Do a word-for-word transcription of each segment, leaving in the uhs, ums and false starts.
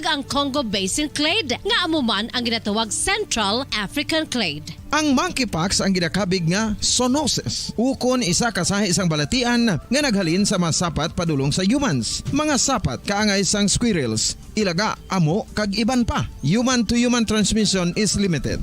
ang Congo Basin clade, nga amo man ang ginatawag Central African clade. Ang monkeypox ang ginakabig nga zoonosis, ukon isa ka sahi sang balatian nga naghalin sa mga sapat padulong sa humans, mga sapat kaangay sang squirrels, ilaga, amo, kag iban pa. Human-to-human transmission is limited.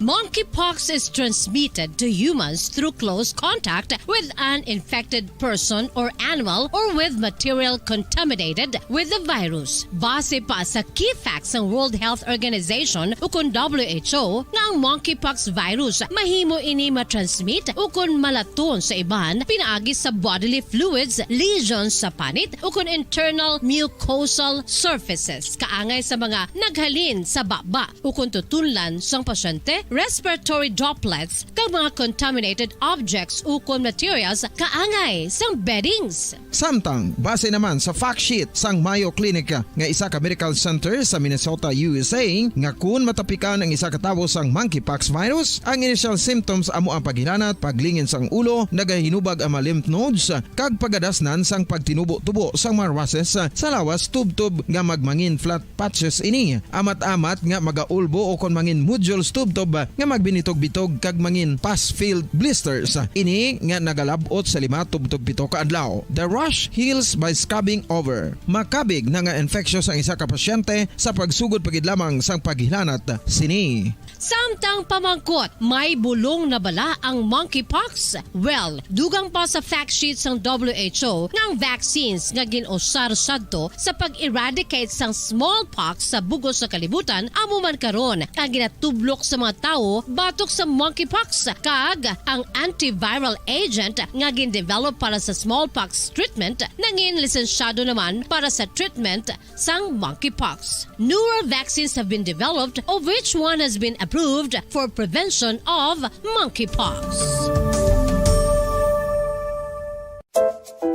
Monkeypox is transmitted to humans through close contact with an infected person or animal or with material contaminated with the virus. Base pa sa key facts sang World Health Organization ukon W H O, nga ang monkeypox virus mahimo ini matransmit ukon malaton sa iban pinaagi sa bodily fluids, lesions sa panit, ukon internal mucosal surfaces, kaangay sa mga naghalin sa baba ukon tutunlan sang pasyente, respiratory droplets, kag mga contaminated objects ukon materials kaangay sang beddings. Samtang, base naman sa fact sheet sang Mayo Clinic nga isa ka medical center sa Minnesota, U S A, nga kun matapikan ang isa ka tawo sang monkeypox virus, ang initial symptoms amo ang paghilanat, paglingin sang ulo, nagahinubag ang mga lymph nodes, kag pagadasnan sang pagtinubo-tubo sang mga rushes sa lawas tubtob nga magmangin flat patches ini, amat-amat nga magaulbo ukon mangin nodules tubtob nga magbinitog-bitog kag mangin pus-filled blisters. Ini nga nagalab-ot sa lima tubtob pito ka adlaw. The rash heals by scabbing over. Makabig na nga infectious ang isa ka pasyente sa pagsugod pa gid lamang sang paghilanat sini. Samtang pamangkot, may bulong na bala ang monkeypox? Well, dugang pa sa fact sheet sang W H O nga ang vaccines nga gin-usar sadto sa pag-eradicate sang smallpox sa bug-os nga kalibutan amo man karon ang ginatublok sa mga tawo batok sa monkeypox, kag ang antiviral agent nga gin-develop para sa smallpox treatment nangin lisensyado naman para sa treatment sang monkeypox. Newer vaccines have been developed, of which one has been approved for prevention of monkeypox.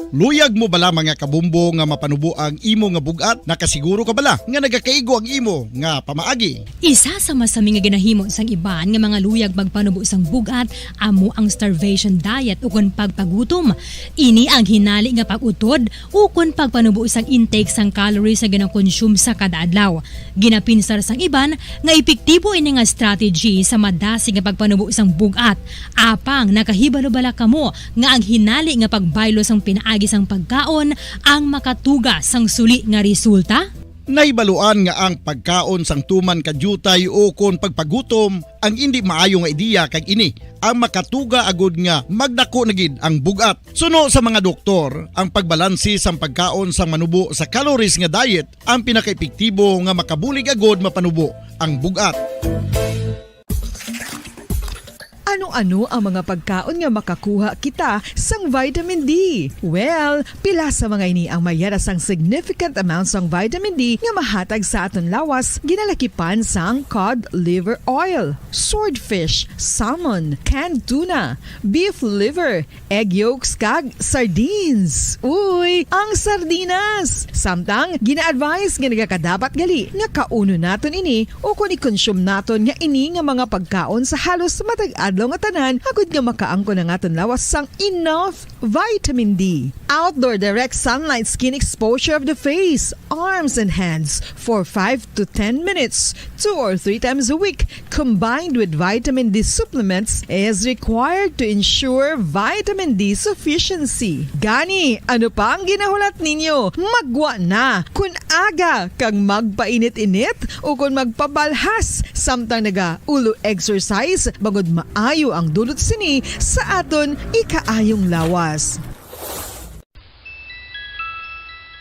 Luyag mo bala, mga kabumbo, nga mapanubo ang imo nga bug-at? Nakasiguro ka bala nga nagakaigo ang imo nga pamaagi? Isa sa masami nga ginahimo sang iban nga mga luyag magpanubo sang bug-at amo ang starvation diet ukon pagpagutom. Ini ang hinali nga pag-utod ukon pagpanubo sang intake sang calories nga ginakonsume sa kada adlaw. Ginapinsar sang iban nga epektibo ini nga strategy sa madasig nga pagpanubo sang bug-at. Apang nakahibalo bala kamo nga ang hinali nga pagbaylo sang pinaagi sang pagkaon ang makatuga sang suli nga resulta? Nahibaluan nga ang pagkaon sang tuman ka diutay ukon pagpagutom ang indi maayo nga ideya, kag ini ang makatuga agud nga magdako na gid ang bug-at. Suno sa mga doktor, ang pagbalanse sang pagkaon sang manubo sa calories nga diet ang pinakaepektibo nga makabulig agud mapanubo ang bug-at. Ano-ano ang mga pagkaon nga makakuha kita sang vitamin D? Well, pila sa mga ini ang mayara sang significant amount sang vitamin D nga mahatag sa aton lawas, ginalakipan sang cod liver oil, swordfish, salmon, canned tuna, beef liver, egg yolks, kag sardines. Uy, ang sardinas! Samtang, gina-advise nga nagakadapat gali nga kaunon naton ini ukon i-consume naton nga ini nga mga pagkaon sa halos matag adlaw nga tanan, agud nga makaangkon ang aton lawas sang enough vitamin D. Outdoor direct sunlight skin exposure of the face, arms, and hands for five to ten minutes, two or three times a week, combined with vitamin D supplements, is required to ensure vitamin D sufficiency. Gani, ano pa ang ginahulat ninyo? Maggwa na! Kun aga kag magpainit-init ukon magpabalhas samtang naga-ulo exercise, bangod maayo ang dulot sini sa aton ikaayong lawas.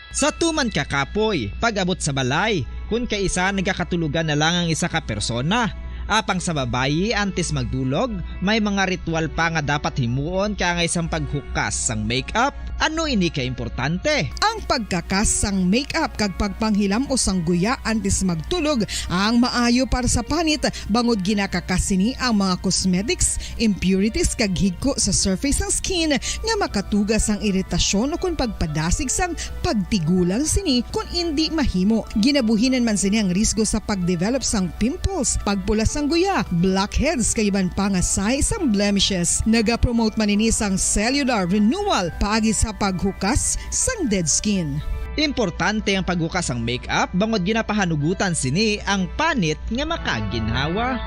Sa tuman ka kapoy, pag-abot sa balay, kun kaisa nagakatulogan na lang ang isa ka persona. Apang sa babayi, antes magdulog, may mga ritual pa nga dapat himuon kaangay sang paghukas sang makeup. Ano ini ka importante? Ang pagkakas sang makeup kag pagpanghilam-os sang guya antes magtulog ang maayo para sa panit, bangod ginakakas sini ang mga cosmetics, impurities, kag higko sa surface sang skin nga makatuga sang iritasyon ukon pagpadasig sang pagtigulang sini kon indi mahimo. Ginabuhinan man sini ang risgo sa pagdevelop sang pimples, pagpula sang guya, blackheads, kag iban pa nga sahi sang blemishes. Nagapromote man ini sang cellular renewal paagi sa paghukas sang dead skin. Importante ang paghukas sang make-up bangod ginapahanugutan sini ang panit nga makaginhawa.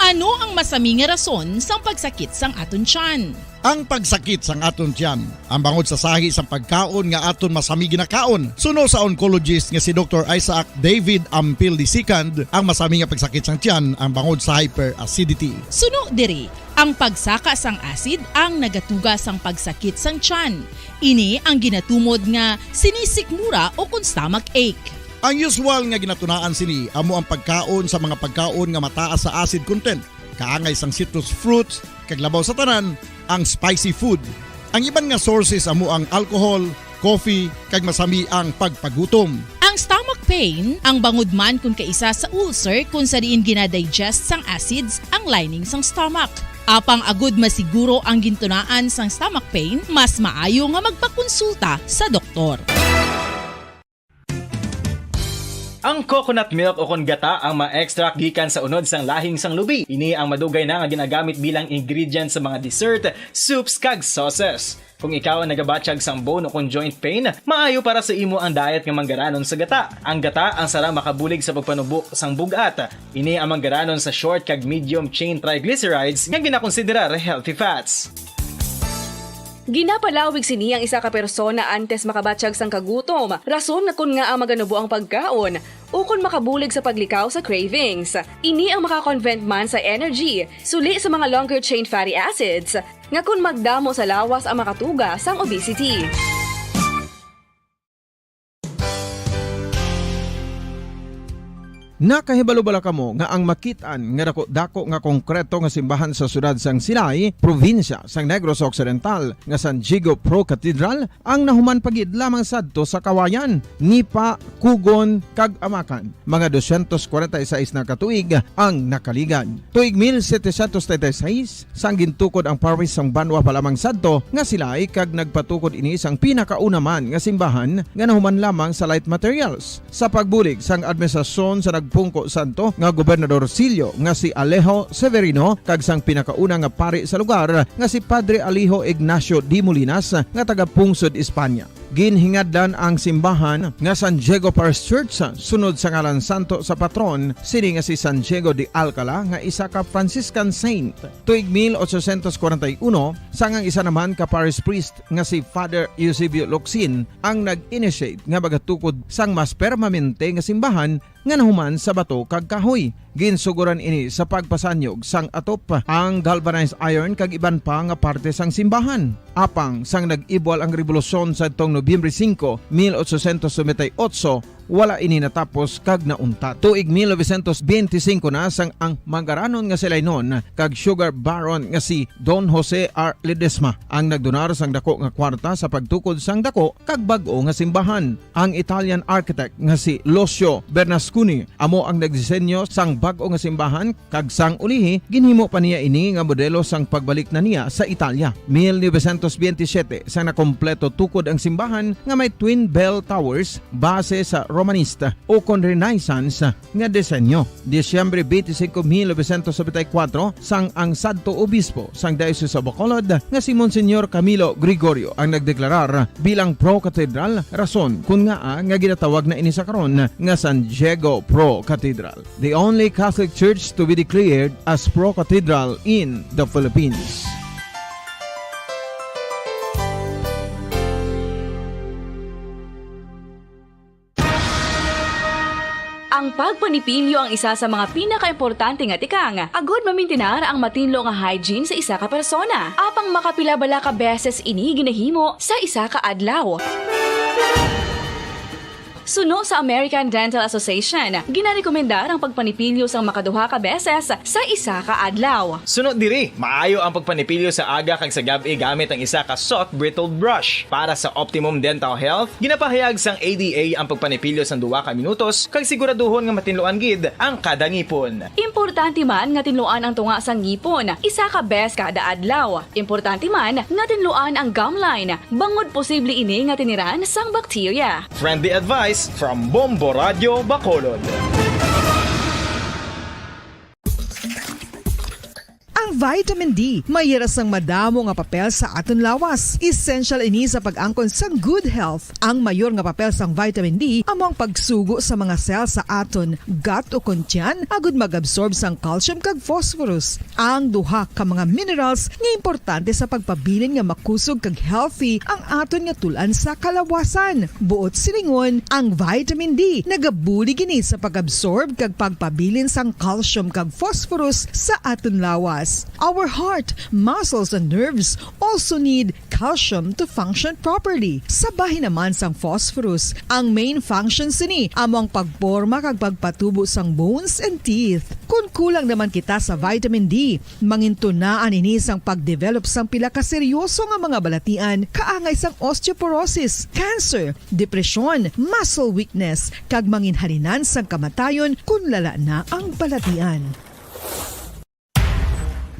Ano ang masami nga rason sang pagsakit sang aton tiyan? Ang pagsakit sang aton tiyan, ang bangod sa sahi sang pagkaon nga aton masami ginakaon. Suno sa oncologist nga si Doktor Isaac David Ampil the second, ang masami nga pagsakit sang tiyan ang bangod sa hyperacidity. Suno diri, ang pagsaka sang acid ang nagatuga sang pagsakit sang tiyan. Ini ang ginatumod nga sinisikmura o kon stomach ache. Ang usual nga ginatunaan sini amo ang pagkaon sa mga pagkaon nga mataas sa acid content, kaangay sang citrus fruits, kag labaw sa tanan, ang spicy food. Ang iban nga sources amo ang alcohol, coffee, kag masami ang pagpagutom. Ang stomach pain ang bangod man kon kaisa sa ulcer, kon sa diin ginadigest sang acids ang lining sang stomach. Apang agud masiguro ang gintunaan sang stomach pain, mas maayo nga magpakonsulta sa doktor. Ang coconut milk o kon gata ang ma-extract gikan sa unod sang lahing sang lubi. Ini ang madugay na nga ginagamit bilang ingredient sa mga dessert, soups, kag sauces. Kung ikaw ang nagabatyag sang bone o kon joint pain, maayo para sa imo ang diet nga manggaranon sa gata. Ang gata ang sarang makabulig sa pagpanubo sang bug-at. Ini ang manggaranon sa short kag medium chain triglycerides nga ginakonsiderar healthy fats. Ginapalawig sini ang isa ka persona antes makabatyag sang kagutom, rason nga kon ngaa maganubo ang pagkaon, ukon makabulig sa paglikaw sa cravings. Ini ang makakonvert man sa energy, suli sa mga longer chain fatty acids, nga kon magdamo sa lawas ang makatuga sang obesity. Nakahibalo bala kamo nga ang makit-an nga dako-dako nga konkreto nga simbahan sa siyudad sang Silay, probinsya sang Negros Occidental, nga San Diego Pro Cathedral, ang nahuman pa gid lamang sadto sa Kawayan, Nipa, Cogon, kag Amacan? Mga dosyentos kwarenta y seis na ka tuig ang nakaligad. Tuig mil setecientos treinta y seis, sang gintukod ang parish sang banwa pa lamang sadto nga Silay, kag nagpatukod ini sang pinakauna man nga simbahan nga nahuman lamang sa light materials. Sa pagbulig sang administrasyon sa nagpungko sadto nga Gobernador Sillo nga si Alejo Severino kag sang pinakauna nga pari sa lugar nga si Padre Alejo Ignacio de Molinas nga taga-pungsod Espanya. Ginhingadlan ang simbahan nga San Diego Parish Church sunod sa ngalan santo sa patron sini nga si San Diego de Alcala nga isa ka Franciscan saint. Tuig mil ochocientos kwarenta y uno, sang ang isa naman ka parish priest nga si Father Eusebio Locsin ang nag-initiate nga magatukod sang mas permanente nga simbahan nga nahuman sa bato kag kahoy. Ginsugoran ini sa pagpasanyog sang atop, ang galvanized iron kag iban pa nga parte sang simbahan. Apang sang nag-ibwal ang rebolusyon sadtong Nobyembre singko, mil ochocientos noventa y ocho, wala ini natapos kag nauntat. Tuig mil novecientos benti singko na sang ang manggaranon nga Silaynon kag sugar baron nga si Don Jose R. Ledesma ang nagdonar sang dako nga kwarta sa pagtukod sang dako kag bag-o nga simbahan. Ang Italian architect nga si Lucio Bernasconi amo ang nagdisenyo sang bag-o nga simbahan, kag sang ulihi ginhimo pa niya ini nga modelo sang pagbalik na niya sa Italia. Mil novecientos benti siyete, sang nakompleto tukod ang simbahan nga may twin bell towers, base sa Romanista o kon Renaissance nga disenyo. Disyembre twenty-five, mil novecientos noventa y cuatro, sang ang sadto obispo sang Diocese of Bacolod nga si Monsignor Camilo Gregorio ang nagdeklarar bilang pro-cathedral, rason kon ngaa nga ginatawag na ini sa karon nga San Diego Pro Cathedral, the only Catholic Church to be declared as pro-cathedral in the Philippines. Ang pagpanipilyo ang isa sa mga pinakaimportante nga tikang agud mamintinar ang matinlo nga hygiene sa isa ka persona. Apang makapila bala ka beses ini ginahimo sa isa ka adlaw? Suno sa American Dental Association, ginarekomendar ang pagpanipilyo sang makaduha ka beses sa isa ka adlaw. Suno diri, maayo ang pagpanipilyo sa aga kag sa gab-i gamit ang isa ka soft bristled brush. Para sa optimum dental health, ginapahayag sang A D A ang pagpanipilyo sang duha ka minutos kag siguraduhon nga matinluan gid ang kada ngipon. Importante man nga tinluan ang tunga sang ngipon isa ka bes kada adlaw. Importante man nga tinluan ang gum line, bangod posible ini nga tiniran sang bakterya. Friendly advice from Bombo Radyo Bacolod. Ang Vitamin D may yara sang madamo nga papel sa aton lawas. Essential ini sa pag-angkon sang good health. Ang mayor nga papel sang vitamin D amo ang pagsugo sa mga cell sa aton gut o kon tiyan agud mag-absorb sang calcium kag phosphorus, ang duha ka mga minerals nga importante sa pagpabilin nga makusog kag healthy ang aton nga tul-an sa kalawasan. Buot silingon, ang vitamin D nagabulig ini sa pag-absorb kag pagpabilin sang calcium kag phosphorus sa aton lawas. Our heart, muscles, and nerves also need calcium to function properly. Sa bahin naman sang phosphorus, ang main function sini amo ang pagporma kag pagpatubo sang bones and teeth. Kon kulang naman kita sa vitamin D, mangintunaan ini sang pag-develop sang pila ka seryoso nga mga balatian kaangay sang osteoporosis, cancer, depresyon, muscle weakness, kag manginhalinan sang kamatayon kon lala na ang balatian.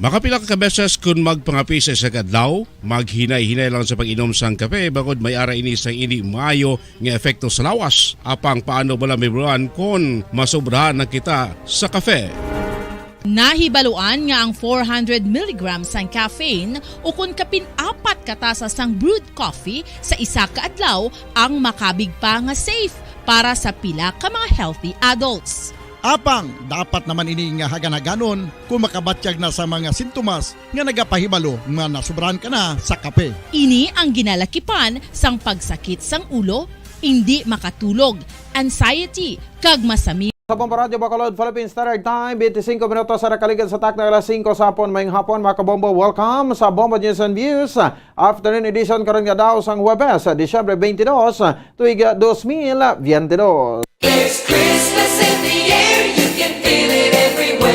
Makapila ka beses kon magpangape sa isa ka adlaw, maghinay-hinay lang sa pag-inom sang kape bangod may ara ini sang indi maayo nga epekto sa lawas. Apang paano bala mahibaluan kon masobrahan na kita sa kape? Nahibaluan nga ang four hundred milligrams sang caffeine ukon kapin apat ka tasa sang brewed coffee sa isa ka adlaw ang makabig pa nga safe para sa pila ka mga healthy adults. Apang dapat naman ini nga haganhaganon kung makabatyag na sa mga sintomas nga nagapahibalo nga nasubrahan ka na sa kape. Ini ang ginalakipan sang pagsakit sang ulo, indi makatulog, anxiety, kag masami. Sa Bombo Radyo Bacolod, Philippine Standard Time, twenty-five minutos sa nakaligid sa takna alas singko sa hapon. Mayong hapon, mga kabombo. Welcome sa Bombo News and Views Afternoon Edition karon nga daw sang Huwebes, Disyembre twenty-two, tuig dos mil twenty-two. There's Christmas in the air, you can feel it everywhere.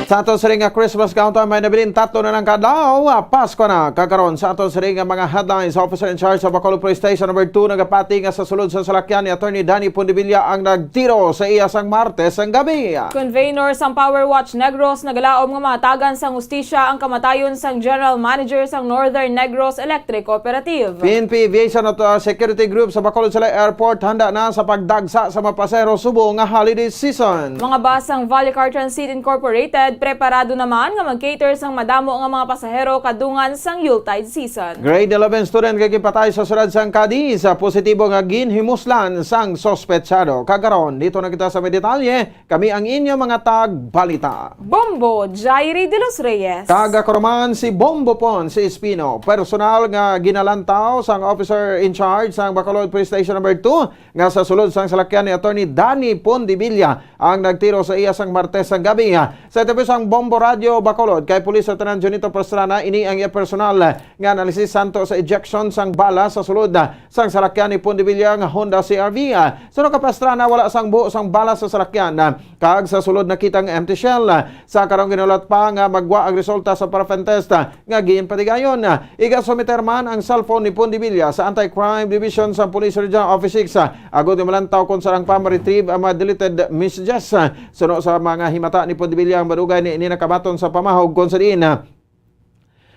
Sa aton siring nga Christmas countdown, may nabilin tatlo na lang ka adlaw, ah, Pasko na. Kag karon, sa aton siring nga mga headlines, Officer in Charge sa Bacolod Police Station Number two nagapati nga sa sulod sa salakyan ni Attorney Danny Pondevilla ang nagtiro sa iya sang Martes sang gabi. Convenor sang Power Watch Negros nagalaom nga mahatagan sang hustisya ang kamatayon sang General Manager sang Northern Negros Electric Cooperative. P N P Aviation at, uh, Security Group sa Bacolod City Airport handa na sa pagdagsa sa mga pasahero subong nga holiday season. Mga bus sang Vallecar Transit Incorporated preparado naman nga mag-cater sang madamo nga mga pasahero kadungan sang Yuletide season. Grade eleven student nga ginpatay sa siyudad sang Cadiz, positibo nga ginhimuslan sang sospetsado. Kag karon, dito na kita sa may detalye. Kami ang inyo mga tagbalita. Bombo Jairi de los Reyes. Kag ako naman si Bombo Pon, si Espino. Personal nga ginalantaw sang officer in charge sang Bacolod Police Station Number two nga sa sulod sang salakyan ni Attorney Danny Pondevilla ang nagtiro sa iya sang Martes sang gabi. Sa interview sang Bombo Radio Bacolod kay Police Lieutenant Junito Pastrana, ini ang iya personal nga analysis santo sa ejection sang bala sa sulod sang salakyan ni Pondevilla nga Honda C R V. Suno kay Pastrana, wala sang buho sang bala sa salakyan, kag sa sulod nakita ang empty shell. Sa karong ginahulat pa nga magwa ang resulta sa paraffin test nga ginpatigayon. Igasumiter man ang cellphone ni Pondevilla sa Anti-Crime Division sa Police Regional Office six, agod nga malantaw kon sarang pa ma-retrieve ang mga deleted messages. Suno sa mga himata ni Pondevilla, ang madugay ni ini nakabaton sa pamahog kon sa diin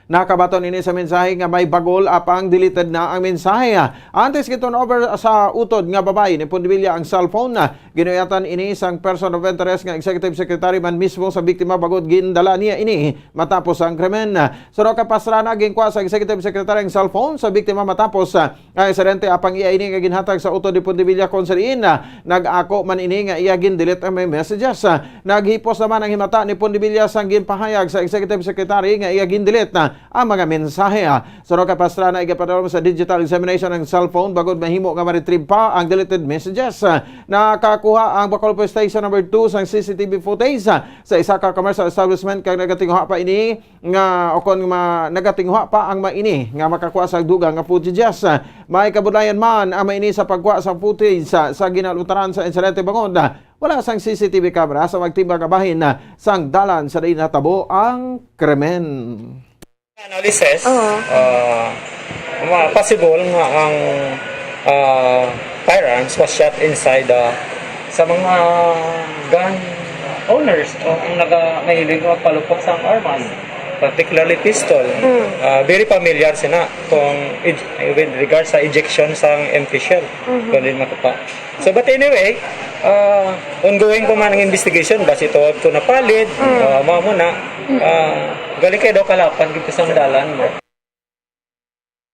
nakabaton ini sa mensahe nga may bagol apang deleted na ang mensahe. Antes gitun over sa utod nga babayi ni Pondevilla ang cellphone, ginuyatan ini sang person of interest nga executive secretary man mismo sa biktima, bangod gindala niya ini matapos ang krimen. Suno kay Pastrana, ginkuha sa executive secretary ang cellphone sa biktima matapos ang insidente, apang iya ini nga ginhatag sa utod ni Pondevilla kon sa diin nag-ako man ini nga iya gin-delete ang mga messages. Naghipos naman ang himata ni Pondevilla sang ginpahayag sa executive secretary nga iya gin-delete ang mga mensahe. Suno kay Pastrana, igipadulong sa digital examination ang cellphone bangod mahimo nga ma-retrieve pa ang deleted messages. Nakakuha ang Bacolod Police Station Number two sang C C T V footage sa isa ka commercial establishment kag nagatinguha pa ini nga, o kon ma-, nagatinguha pa ang mga ini nga makakuha sa dugang nga footages. May kabudlayan man ang mga ini sa pagkuha sa footage sa, sa ginalutaran sa insidente bangod wala sang C C T V camera sa magtimbang nga bahin sang dalan sa diin natabo ang krimen. Analysis, Oo. ah, ma-, possible nga ang, ah, firearms was shot inside, ah, sa mga gun owners o ang naga-, mahilig magpalupot sa armas. Particularly pistol. Mm. Ah, very familiar sina kung ej-, with regards sa ejection sang empty shell. Mhm. Kung din matupa. So, but anyway, ah, ongoing pa man ang investigation. Basi tuod ko napalid, Mm. ah, mao mo na, ah, galing kayo daw kalapan, gid sa dalan mo.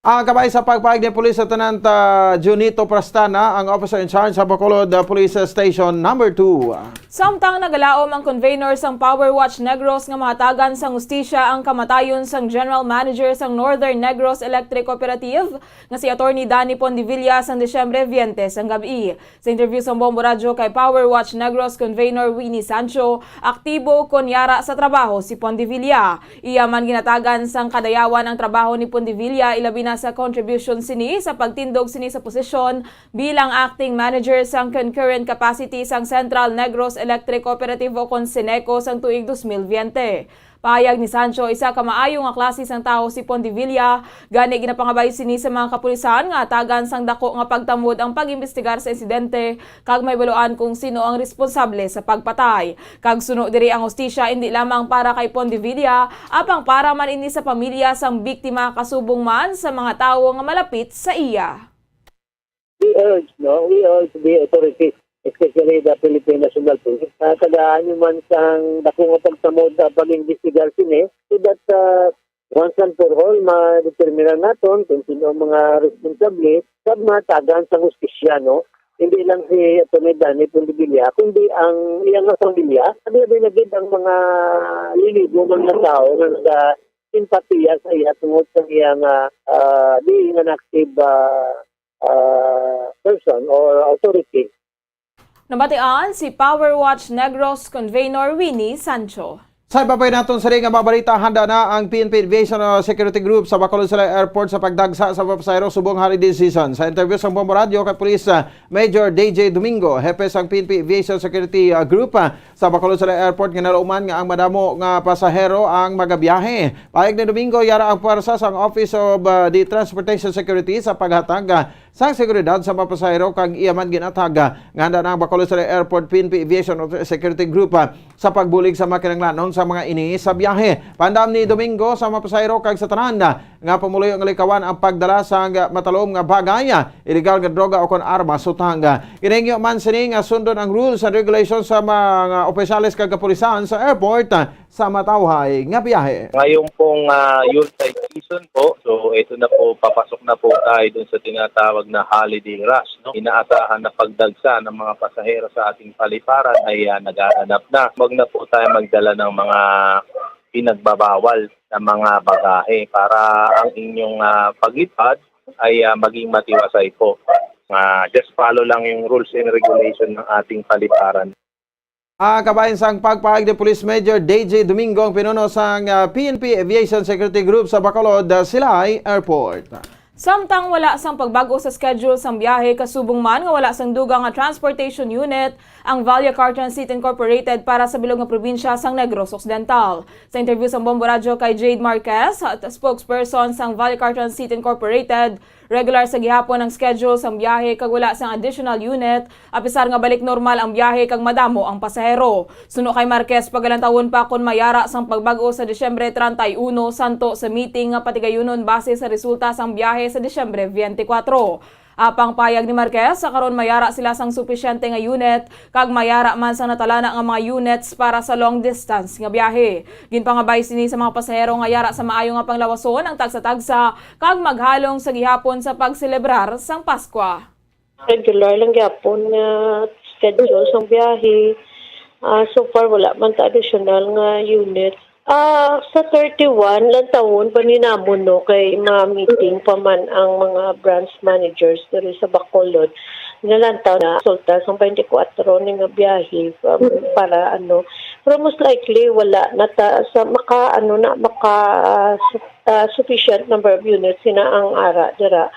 Ang kabahin sa pagpahayag ni Police Lieutenant, ah, Junito Prastana, ang officer in charge sa Bacolod, ah, Police Station Number Two. Samtang nagalaom ang convener sang Power Watch Negros nga mahatagan sang hustisya ang kamatayon sang general manager sang Northern Negros Electric Cooperative nga si Attorney Danny Pondevilla sang Disyembre twenty sang gab-i. Sa interview sang Bombo Radyo kay Power Watch Negros convener Winnie Sancho, aktibo kon yara sa trabaho si Pondevilla. Iya man ginatagan sang kadayawan ang trabaho ni Pondevilla, ilabi na sa contribution sini sa pagtindog sini sa posisyon bilang acting manager sang concurrent capacity sang Central Negros Electric Cooperative o kon CENECO sang tuig dos mil biyente. Pahayag ni Sancho, isa ka maayo nga klase sang tawo si Pondevilla, gani ginapangabay sini sa mga kapulisan nga hatagan sang dako nga pagtamod ang pag-imbestigar sa insidente kag mahibaluan kung sino ang responsable sa pagpatay. Kag suno diri ang hustisya indi lamang para kay Pondevilla, apang para man ini sa pamilya sang biktima kasubong man sa mga tawo nga malapit sa iya. We urge, no? We urge the authorities, especially the Philippine National Police, na tagaan nyo man sang dako nga pagtamod sa pag-imbestigar sini, so that, uh, once and for all, ma-determine naton kung sino ang mga responsable, kag matagan sang hustisya, no? Hindi lang si Attorney Danny Pondevilla, kundi ang iyang pamilya, labi na gid ang mga linibo, mga tao nga nagasimpatiya sa iya tungod sa iyang, ah, ah, being an active, ah, ah, person or authority. Nabatian si Power Watch Negros Convenor Winnie Sancho. Sa iba pa naton sa nga mga balita, handa na ang P N P Aviation, uh, Security Group sa Bacolod Silay Airport sa pagdagsa sa mga pasahero subong holiday season. Sa interview sang Bombo Radyo kay Police, uh, Major D J Domingo, hepe sang P N P Aviation Security, uh, Group, uh, sa Bacolod Silay Airport, nga nalauman nga ang madamo nga pasahero ang magabiyahe. Pahayag ni Domingo, yara ang puwersa sang Office of, uh, the Transportation Security sa paghatag, uh, sang seguridad sa mga pasahero, kag iya man ginatag, ah, nga handa na ang Bacolod Silay Airport P N P Aviation Security Group, ah, sa pagbulig sa mga kinahanglanon sa mga ini sa biyahe. Paandam ni Domingo sa mga pasahero kag sa tanan, ah, nga pumuluyo nga likawan ang pagdala sang matalom nga bagay, ah, illegal nga droga o kon armas, utang. Ginahingyo man sini nga sundon ang rules and regulations sa mga opisyales kag kapulisan sa airport, ah, sa matawhay nga biyahe. Ngayon pong, ah, Yuletide season po, so ito na po, papasok na po tayo dun sa tinatawag na holiday rush, no? Inaasahan na pagdagsa ng mga pasahero sa ating paliparan ay, ah, nagaganap na. Huwag na po tayo magdala ng mga pinagbabawal na mga bagahe para ang inyong, ah, paglipad ay, ah, maging matiwasay po. Ah, just follow lang yung rules and regulation ng ating paliparan. Ang kabahin sang pagpahayag ni Police Major D J Domingo, ang pinuno sang, ah, P N P Aviation Security Group sa Bacolod, ah, Silay Airport. Samtang wala sang pagbag-o sa schedule sang biyahe, kasubong man nga wala sang dugang nga transportation unit ang Vallacar Transit Incorporated para sa bilog nga probinsya sang Negros Occidental. Sa interview sang Bombo Radyo kay Jade Marquez, spokesperson sang Vallacar Transit Incorporated, regular sa gihapon ang schedule sang biyahe kag wala sang additional unit, apisar nga balik normal ang biyahe kag madamo ang pasahero. Suno kay Marquez, pagalantawon pa kon mayara sang pagbag-o sa Disyembre treinta y uno, santo sa meeting nga patigayunon base sa resulta sang biyahe sa Disyembre twenty-four. Apang pahayag ni Marquez, sa karon mayara sila sang supisyente nga unit kag mayara man sang natalana nga mga units para sa long distance nga biyahe. Ginpangabay sini sa mga pasahero nga yara sa maayo nga panglawason ang tagsa-tagsa kag maghalong sa gihapon sa pagselebrar sang Paskwa. Regular lang gyapon nga schedule sang biyahe. Ah, so far, wala man ta additional nga unit. Ah, sa thirty-one, lantawon pa ni namon, no, kay ma-meeting pa man ang mga branch managers diri sa Bacolod. Nalantaw na, resulta sang twenty-four ni nga biyahe, um, para ano. Pero most likely, wala na ta, sa maka, ano na, maka, ah, su-, ah, sufficient number of units sina ang ara dira.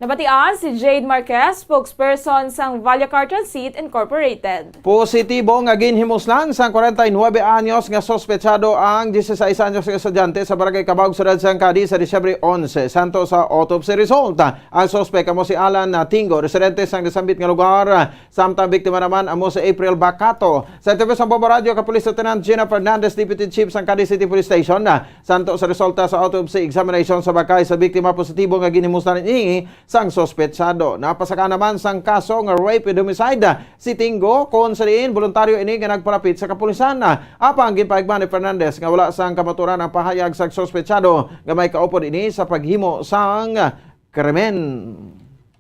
Nabatian si Jade Marquez, spokesperson sang Vallecar Transit Incorporated. Positibo nga ginhimuslan sang kwarenta y nuebe anyos nga suspetsado ang dieciséis anyos nga estudyante sa Barangay Cabaog, Siyudad sang Cadiz sa Disyembre onse. Santo sa autopsy result, ang suspek amo si Alan Tingo, residente sang nasambit nga lugar, samtang biktima naman amo si April Bacato. Sa interview sa Bombo Radyo kay Police Lieutenant Gina Fernandez, Deputy Chief sang Cadiz City Police Station, santo sa resulta sa autopsy examination sa bangkay sa biktima, positibo nga ginhimuslan ini sang suspetsado. Napasaka naman sang kaso nga rape and homicide si Tingo, kon sa diin voluntaryo ini nga nagpalapit sa kapulisan. Apang ginpahigman ni Fernandez nga wala sang kamaturan ang pahayag sang suspetsado nga may kaupod ini sa paghimo sang krimen.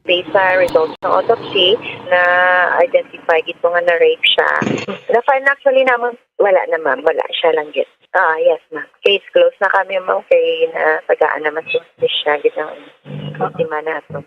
Based sa results ng autopsy, na-identify gid po nga na-rape siya. Na-find actually naman, wala na, ma'am. Wala siya lang gid. Ah, yes, ma'am. Case closed na kami, ma'am, kay natagaan naman si siya gid ang biktima nato.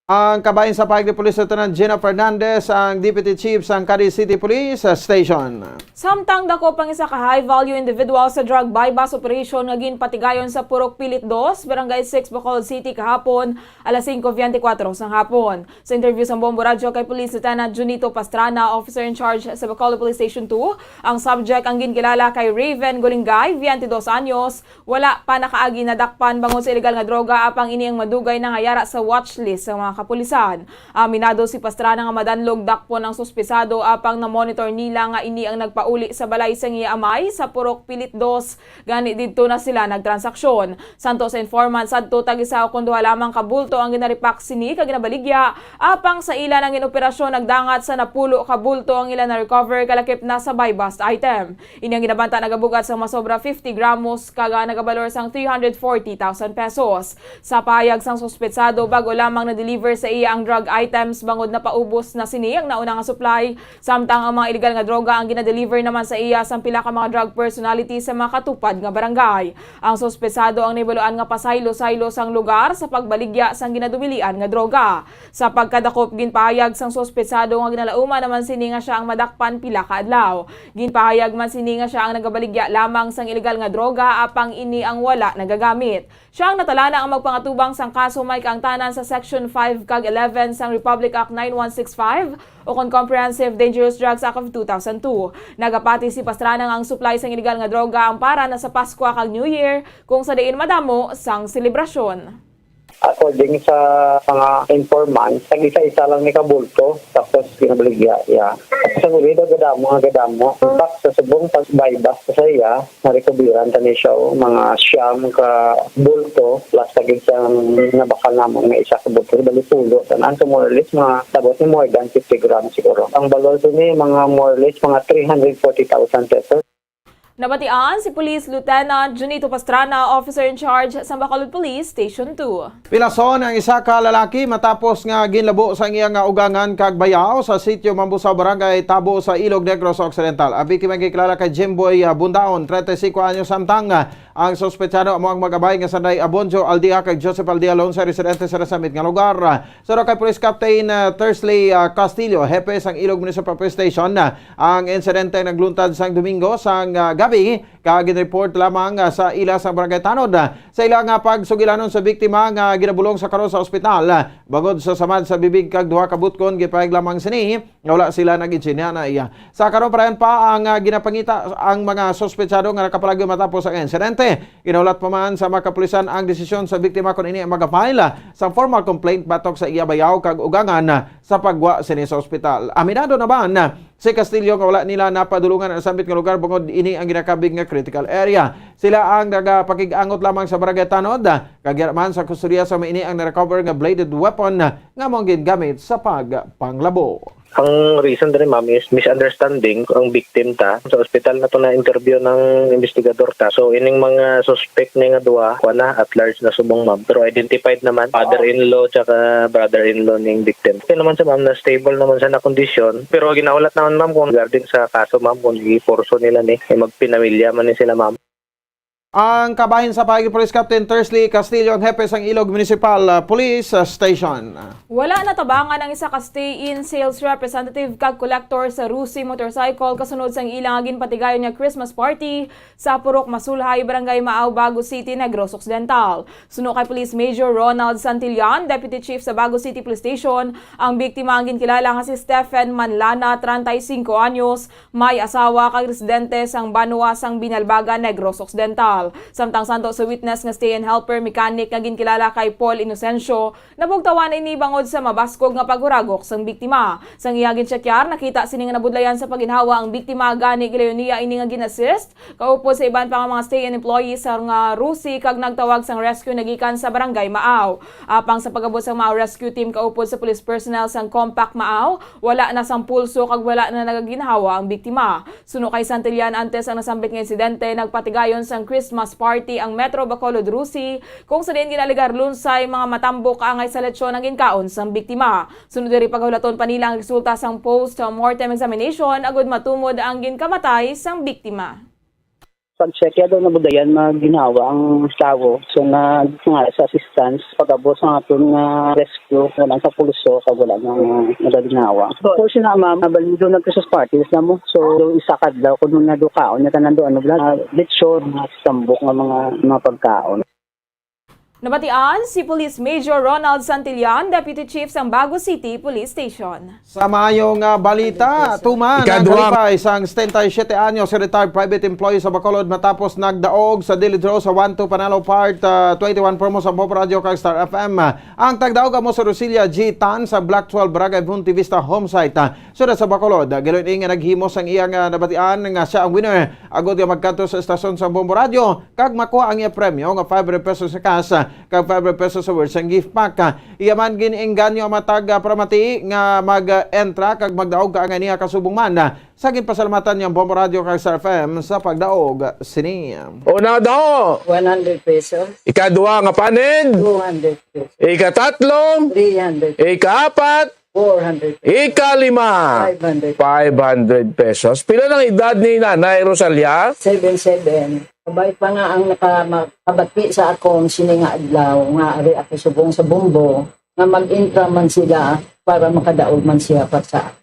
Ang kabahin sa pahayag ni Police Lieutenant Gina Fernandez, ang Deputy Chief sang Cadiz City Police Station. Samtang dako pang isa ka high-value individual sa drug buy-bust operation nga ginpatigayon sa Purok Pilit dos, Barangay six, Bacolod City kahapon, alas singko biyente kuwatro sang hapon. Sa interview sa Bombo Radyo kay Police Lieutenant Junito Pastrana, officer in charge sa Bacolod Police Station two, ang subject ang ginkilala kay Raven Golingay, biyente dos anyos, wala pa nakaagi nadakpan bangod sa iligal nga droga, apang ini ang madugay na nga yara sa watch list sa mga kapulisan. Aminado si Pastrana nga madanlog dakpon ang suspetsado, apang na-monitor nila nga ini ang nagpauli sa balay sang iya amay sa Purok Pilit dos, gani didto na sila nagtransaksyon. Santo sa informant, sadto tag-isa ukon duha lamang ka bulto ang ginaripak sini kag ginabaligya, apang sa ila nang ginoperasyon nagdangat sa napulo ka bulto ang ila na-recover kalakip na sa buy-bust item. Ini ang ginabanta nagabugat sang masobra fifty gramos kag, ah, nagabalor sang three hundred forty thousand pesos. Sa pahayag sang suspetsado, bag-o lamang na-deliver sa iya ang drug items bangod napaubos na sini ang nauna nga supply, samtang ang mga iligal nga droga ang gina-deliver naman sa iya sang pila ka mga drug personality sa mga katupad nga barangay. Ang suspetsado ang nahibaluan nga pasaylo-saylo sang lugar sa pagbaligya sang ginadumilian nga droga. Sa pagkadakop, ginpahayag sang suspetsado nga ginalauman naman sini nga siya ang madakpan pila ka adlaw. Ginpahayag man sini nga siya ang nagabaligya lamang sang iligal nga droga, apang ini ang wala nagagamit. Siya ang natalana ang magpangatubang sang kaso may kaangtanan sa Section five kag eleven sang Republic Act nine one six five, ukon Comprehensive Dangerous Drugs Act of two thousand two. Nagapati si Pastrana nga ang supply sang iligal nga droga ang para na sa Paskwa kag New Year, kung sa diin madamo sang selebrasyon. According sa mga informant, tag-isa-isa lang ni kabulto, tapos ginabaligya, yeah. Sa uli daw, gadamo nga gadamo. In fact, sa subong pag-buy-bust sa iya, narekubiran ta ni siya, oh, mga siyam ka bulto, plus tag-isa ang nabakal namon nga isa ka bulto. Bali, pulo. Tanan, so more or less, mga labot ni more than fifty grams siguro. Ang balor sini, mga more or less, mga three hundred forty thousand pesos. Nabatian si Police Lieutenant Junito Pastrana, officer in charge sa Bacolod Police Station two. Pilason ang isa ka lalaki matapos nga ginlabo sa iya nga ugangan kag bayaw sa Sitio Mambusao, Barangay Tabo sa Ilog Negros Occidental. Ang biktima gikilala kay Jimboy, ah, Bundaon, treinta y cinco anyos, samtang, ah, ang suspetsado amo ang mag-amay nga sanday Abonjo Aldia kag Joseph Aldia Lonsa, residente sa nasambit nga lugar. Suno kay Police Captain, ah, Tersley, ah, Castillo, hepe sang Ilog Municipal Police Station, ah, ang insidente nagluntad sang Domingo sang, ah, gabi, kag ginreport lamang, ah, sa ila sa Barangay Tanod. Ah, sa ila nga pagsugilanon sa biktima nga ginabulong sa karon sa ospital, ah, bangod sa samad sa bibig kag duha ka butkon, gipahayag lamang sini nga wala sila nag-insinyanay. Sa karon, parayan pa ang, ah, ginapangita ang mga suspetsado nga nakapalagyo matapos ang insidente. Ginahulat pa man sa mga kapulisan ang desisyon sa biktima kon ini ang mag-file, ah, sa formal complaint batok sa iya bayaw kag ugangan, ah, sa pagwa sini sa ospital. Aminado naman, ah, si Castillo nga wala nila napadulungan ang sambit nga lugar bangod ini ang ginakabig nga critical area. Sila ang nagapakig-angot lamang sa Barangay Tanod, ah, kag yara man sa kustodiya sa may ini ang na-recover nga bladed weapon, ah, nga amo ang gingamit sa pagpanglabo. Ang reason diri, ma'am, is misunderstanding. Ang victim ta, sa ospital na to na-interview ng investigador ta. So, ining mga suspect ni nga duha, kuha na, at large na subong, ma'am. Pero identified naman, father-in-law tsaka brother-in-law ning victim. Okay naman siya, ma'am, na stable naman siya na kondisyon. Pero ginahulat naman, ma'am, kung regarding sa kaso, ma'am, kung iporso nila ni, eh, magpinamilya man ni sila, ma'am. Ang kabahin sa paagi ni Police Captain Tersley Castillo, ang hepe sang Ilog Municipal, ah, Police, ah, Station. Wala natabangan ang isa ka stay-in sales representative kag collector sa Rusi Motorcycle kasunod sang ila nga ginpatigayon nga Christmas party sa Purok Masulhay, Barangay Maaw, Bago City, Negros Occidental. Suno kay Police Major Ronald Santillan, Deputy Chief sa Bago City Police Station, ang biktima ang ginkilala nga si Stephen Manlana, treinta y cinco anyos, may asawa kag residente sang Banwa sang Binalbagan, Negros Occidental. Samtang santo sa witness nga stay-in helper mechanic nga ginkilala kay Paul Inocencio, nabugtawan ini bangod sa mabaskog nga paghuragok sang biktima. Sang iya ginchekyar, nakita sini nga nabudlayan sa paginhawa ang biktima, gani gilayon niya ini nga gin-assist kaupod sa iban pa nga mga stay-in employees sa nga Rusi kag nagtawag sang rescue nagikan sa Barangay Maaw. Apang sa pag-abot sang Maaw Rescue Team kaupod sa police personnel sang Compact Maaw, wala na sang pulso kag wala na nagaginhawa ang biktima. Suno kay Santillan, antes ang nasambit nga insidente, nagpatigayon sang Christmas party ang Metro Bacolod Rusi, kung sa diin ginalegar lunsay mga matambok kaangay sa lechon ang ginkaon sang biktima. Sunod diri, pagahulaton pa nila ang resulta sang post-mortem examination agud matumod ang ginkamatay sang biktima. Pag-check, ya daw nabudayan, maginhawa ang tawo. So, na, nga sa assistance, pag-abot sa aton nga rescue, wala sa pulso, kag wala na nagaginhawa. So, for sure na, ma'am, nabalido na Christmas parties na mo. So, isa kadlaw, kung nadukaon niya tanan doon, ano, ah, lechon, mga tambok nga mga, mga pagkaon. Nabatian si Police Major Ronald Santillan, Deputy Chief sang Bago City Police Station. Sa maayo nga balita, tuman ang Ikaduha. kalipay sang setenta y siete anyos nga retired private employee sa Bacolod matapos nagdaog sa Daily Draw sa One to Panalo Part, ah, twenty-one promo sa Bombo Radio kag Star F M. Ang tagdaog amo si Rosilla G Tan sa Block twelve, Barangay Monte Vista Homesite, ah, siyudad sa Bacolod. Gilayon nga naghimo sang iyang, ah, nabatian nga siya ang winner, agod nga magkadto sa estasyon sa Bombo Radio kag makuha ang iya premyo nga five hundred pesos sa cash, ah, kag five hundred pesos sa worth sang gift pack. Iya man gin-engganyo ang matag, ah, paramati nga mag-entra kag magdaog kaangay niya kasubong man, ah, sa ginpasalamatan niya ang Bombo Radio kag Star F M sa pagdaog sini. Una daw, one hundred pesos. Ikaduha nga panid, two hundred pesos. Ikatatlo, three hundred. Ikaapat, four hundred. Ikalima, five hundred. Five hundred pesos. Pila nang edad ni Nanay Rosalia? Seven seven. Kabay pa nga ang naka-, makabati sa akon sini nga adlaw, nga ari ako subong sa Bombo, nga mag-intra man sila para makadaog man siya pa sa ako.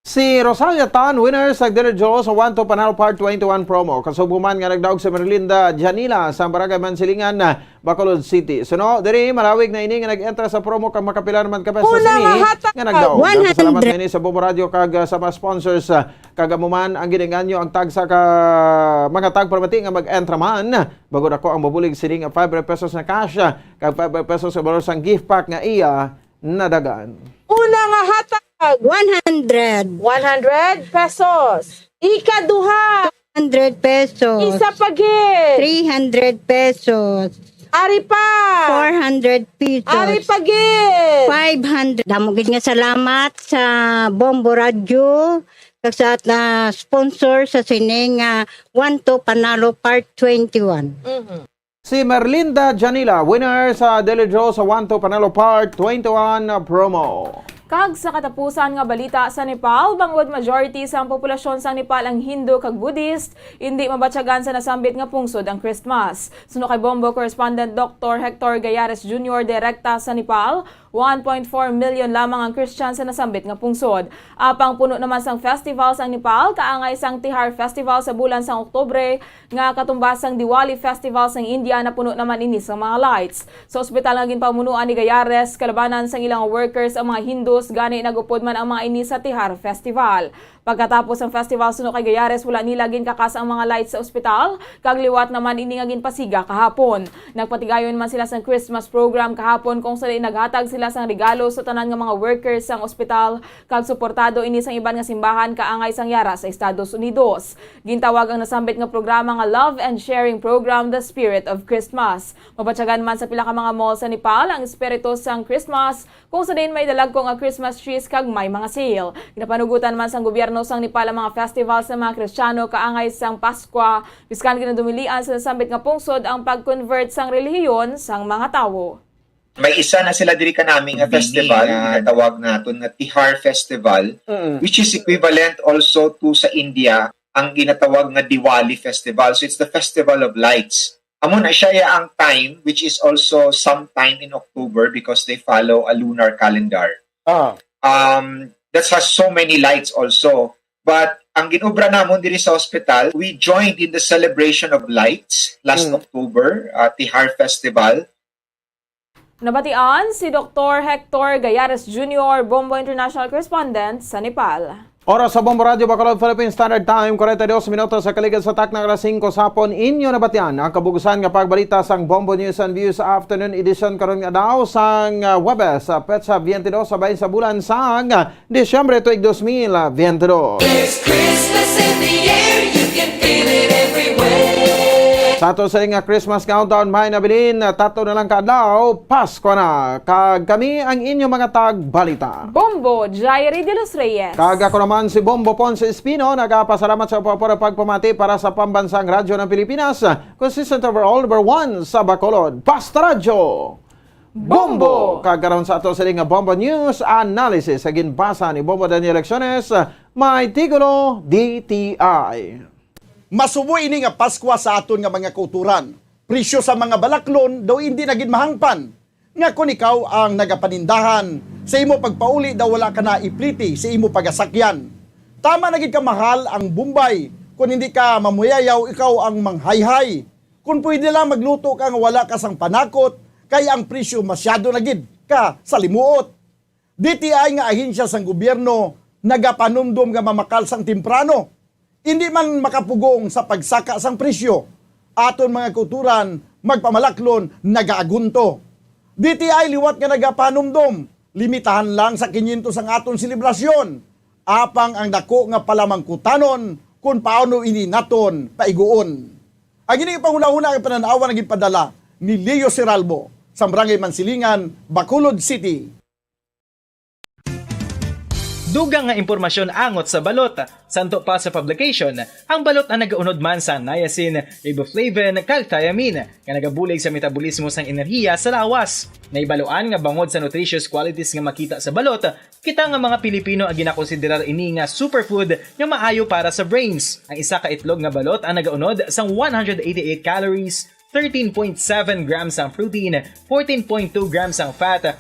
Si Rosalia Tan, winner sa Daily Draw sa One to Panalo Part twenty-one promo. Kasubong man nga nagdaog si Merlinda Janila sa Barangay Mansilingan, Bacolod City. Suno diri, malawig na ini nga nag-entra sa promo kag makapila naman ka pesos Una ini nga hatag, nga nagdaog. One hundred. Nagpasalamat na ini sa Bombo Radio kag, ah, sa mga sponsors, ah, kag amo man ang gin-engganyo ang tagsa ka mga tagparamati nga mag-entra man. Bangod ako ang mabulig sini nga five hundred pesos na cash, ah, kag five hundred pesos sa balor sang gift pack nga iya nadagan. Una nga hatag, one hundred. One hundred pesos. Ikaduha, hundred pesos. Isa pa gid. Three hundred pesos. Ari pa. Four hundred pesos. Ari pa gid. Five hundred. Damo gid nga salamat sa Bombo Radio kag sa, ah, sponsor sa sining, ah, One to Panalo Part twenty-one. Mhm. Si Merlinda Janila, winner sa Daily Draw sa One to Panalo Part twenty-one promo. Kag sa katapusan nga balita, sa Nepal, bangod majority sang populasyon sang Nepal ang Hindu kag Buddhist, indi mabatyagan sa nasambit nga pungsod ang Christmas. Suno kay Bombo correspondent Doktor Hector Gayares Junior, direkta sa Nepal, one point four million lamang ang Christian sa nasambit nga pungsod. Apang puno naman sang festivals ang Nepal, kaangay sang Tihar Festival sa bulan sang Oktubre, nga katumbas sang Diwali Festival sang India, napuno naman ini sang mga lights. Sa ospital nga ginpamunuan ni Gayares, kalabanan sang ilang workers ang mga Hindus, gani nag-upod man ang mga ini sa Tihar Festival. Pagkatapos sang festival, suno kay Gayares, wala nila ginkakas ang mga lights sa ospital, kag liwat naman ini nga ginpasiga kahapon. Nagpatigayon man sila sang Christmas program kahapon, kung sa diin naghatag sila sang regalo sa tanan nga mga workers sang ospital, kag suportado ini sang iban nga simbahan kaangay sang yara sa Estados Unidos. Gintawag ang nasambit nga programa nga Love and Sharing Program, The Spirit of Christmas. Mabatyagan man sa pila ka mga mall sa Nepal ang espiritu sang Christmas, kung sa diin may dalagko nga Christmas trees kag may mga sale. Ginapanugutan man sang gobyerno sang Nepal ang mga festival sa mga Kristiyano kaangay sang Paskwa, biskan ginadumilian sa nasambit nga pungsod ang pag-convert sang relihiyon sang mga tawo. May isa na sila diri kanami nga Bini festival nga nga tawag naton nga Tihar Festival, Mm. which is equivalent also to sa India. ang ginatawag nga Diwali Festival. So it's the Festival of Lights. Amo na siya ya ang time, which is also sometime in October because they follow a lunar calendar. Ah, Um, that has so many lights also. But ang ginobra namon diri sa hospital, we joined in the celebration of lights last Mm. October, uh, Tihar Festival. Nabatian si Doktor Hector Gayares Junior, Bombo International Correspondent sa Nepal. Oras sa Bombo Radyo Bacolod, Philippine Standard Time, forty-two minutos sa kaligad sa takna alas singko sa hapon. Inyo nabatian ang kabugusan nga pagbalita sang Bombo News and Views Afternoon Edition karon nga daw sang, ah, Huwebes, sa petsa twenty-two sa bahin sa bulan sang, ah, Disyembre tuig dos mil twenty-two. There's Christmas in the air, you can feel it everywhere. Sa ato sa nga Christmas countdown, may nabilin, tatlo na lang ka adlaw, Pasko na. Kag kami ang inyo mga tagbalita. Bombo, Jairi de los Reyes. Kag ako naman si Bombo Ponce Espino, nagapasalamat sa pagpapura pagpamati para sa Pambansang Radyo ng Pilipinas, consistent overall, number one sa Bacolod. Basta Radyo! Bombo! Kag karon sa ato sa nga Bombo News Analysis, sa ginbasa ni Bombo Daniel Lecciones, may titulo, D T I. Masubo ini nga Paskwa sa aton nga mga kauturan. Presyo sa mga balaklon daw indi na gid mahangpan. Nga kon ikaw ang nagapanindahan, sa imo pagpauli daw wala ka na ipliti sa imo pagasakyan. Tama na gid ka mahal ang Bombay, kon hindi ka mamuyayaw, ikaw ang manghayhay. Kon pwede lang, magluto ka nga wala ka sang panakot, kay ang presyo masyado na gid ka sa limuot. D T I nga ahensya sang gobyerno nagapanumdom nga mamakal sang temprano. Indi man makapugong sa pagsaka sang presyo. Aton mga kauturan magpamalaklon nagaagunto. D T I liwat nga nagapanumdom, limitahan lang sa kinyentos ang aton selebrasyon. Apang ang dako nga palamangkutanon kung paano ini naton paiguon. Ang ini panghunahuna ang pananawa nga ginpadala ni Leo Seralbo sa Barangay Mansilingan, Bacolod City. Dugang nga impormasyon angot sa balot. Santo pa sa publication, ang balot ang nagaunod man sa niacin, riboflavin, kag thiamine nga nagabulig sa metabolismo sang enerhiya sa lawas. Naibaluan nga bangod sa nutritious qualities nga makita sa balot, kita nga mga Pilipino ang ginakonsiderar ini nga superfood nga maayo para sa brains. Ang isa ka itlog nga balot ang nagaunod sang one hundred eighty-eight calories, thirteen point seven grams ang protein, fourteen point two grams ang fat,